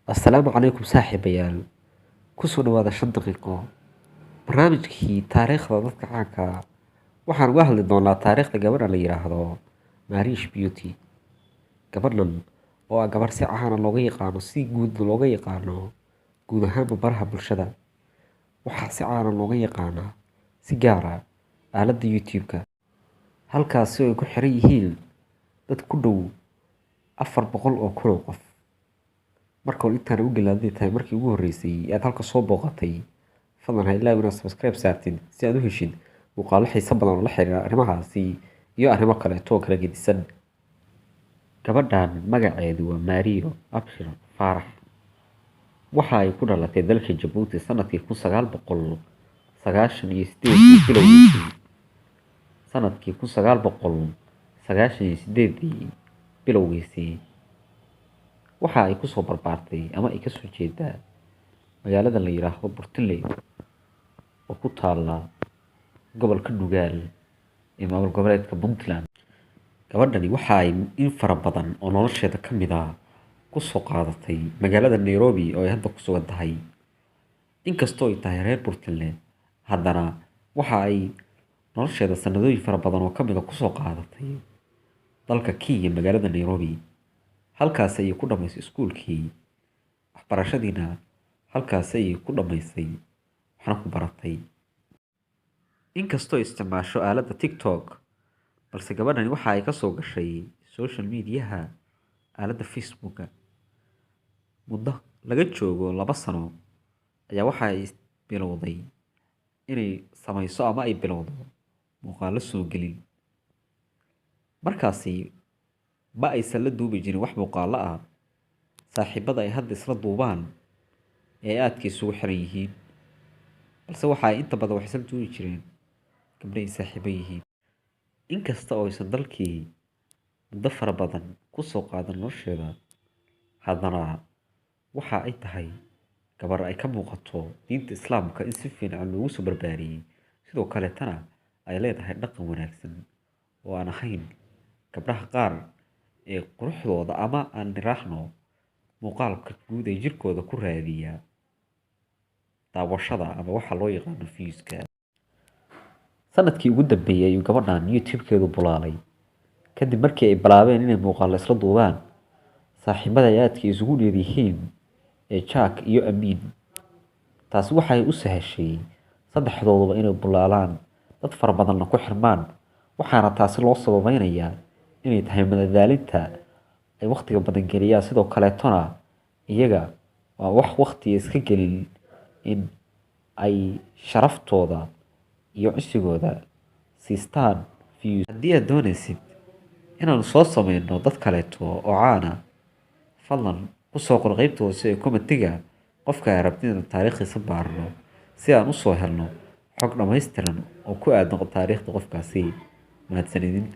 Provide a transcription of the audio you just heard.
Assalaamu calaykum saaxiibayaal, kusoo dhawaada 5 daqiiqo, barnaamijkii taariikhda dadka caanka ah. Waxaan uga hadli doonaa taariikhda gabadha la yiraahdo Marish Beauty. Gabadhan oo ah gabarh si caana looga yaqaano, si guud looga yaqaano guud ahaanba baraha bulshada. Waxaa si caana looga yaqaanaa si gaar ah aaladda YouTube-ka, halkaasi oo ay ku xiran yihiin dad ku dhow 400,000 oo qof. Marka hore, intaan u gelin, hadday tahay markii ugu horreysay ee aad halka soo booqatay, fadlan ha ilaawin inaad subscribe saartid si aad u heshid muuqaallo xiiso badan oo la xiriira arrimahaasi iyo arrimo kaleeto oo kala gedisan. Gabadhan magaceedu waa Mario Abshir Faarax. Waxa ay ku dhalatay dalka Jabuuti sanadkii 1998-dii bilowgiisii. Sanadkii 1998-dii bilowgiisii. Waxa ay kusoo barbaartay ama ay kasoo jeedaa magaalada la yiraahdo Burtinle oo ku taala gobolka Nugaal ee maamul goboleedka Puntland. Gabadhani waxa ay in fara badan oo nolosheeda ka mid ah kusoo qaadatay magaalada Nairobi oo ay hadda ku sugan tahay. Inkastoo ay tahay reer Burtinle, haddana waxa ay nolosheeda sanadooyin fara badan oo ka mid ah kusoo qaadatay dalka Kenya, magaalada Nairobi. Halkaas ayay ku dhamaysay iskuulkii, waxbarashadiina halkaas ayay ku dhamaysay, waxna ku baratay. Inkastoo ay isticmaasho aaladda TikTok, balse gabadhani waxa ay kasoo gashay social media-ha aaladda Facebook-a. Muddo laga joogo 2 sano ayaa waxa ay bilowday inay samayso ama ay bilowdo muuqaallo soo gelin. Markaasi ma aysan la duubi jirin wax muuqaallo ah saaxiibada ay hadda isla duubaan ee aadka isugu xiran yihiin, balse waxa ay inta badan wax isla duubi jireen gabdho ay saaxiibo yihiin. Inkasta oo aysan dalkii muddo fara badan ku soo qaadan nolosheeda, haddana waxa ay tahay gabar ay ka muuqato diinta Islaamka in si fiican loogu soo barbaariyey, sidoo kaleetana ay leedahay dhaqan wanaagsan oo aan ahayn gabdhaha qaar ee quruxdooda ama aan niraahno muuqaalka guud ee jirkooda ku raadiya daawashada ama waxa loo yaqaano views-ka. Sanadkii ugu dambeeyay ayuu gabadhan YouTube-keedu bulaalay kadib markii ay bilaabeen inay muuqaallo isla duubaan saaxiibada ay aadka isugu dheer yihiin ee Jack iyo Amiin. Taasi waxay u sahashay saddexdooduba inay bulaalaan, dad fara badanna ku xirmaan, waxaana taasi loo sababeynayaa inay tahay madadaalinta ay waqtiga badan geliyaan. Sidoo kaleetona iyaga waa wax waqtiga iska gelin in ay sharaftooda iyo cisigooda siistaan views. Haddii aad doonaysid inaanu soo sameyno dad kaleeto oo caan ah, fadlan ku soo qor qeybta hoose ee comment-iga qofka aad rabtid inaan taariikhdiisa baarno, si aan usoo helno xog dhammaystiran oo ku aadan taariikhda qofkaasi. Mahadsanidin.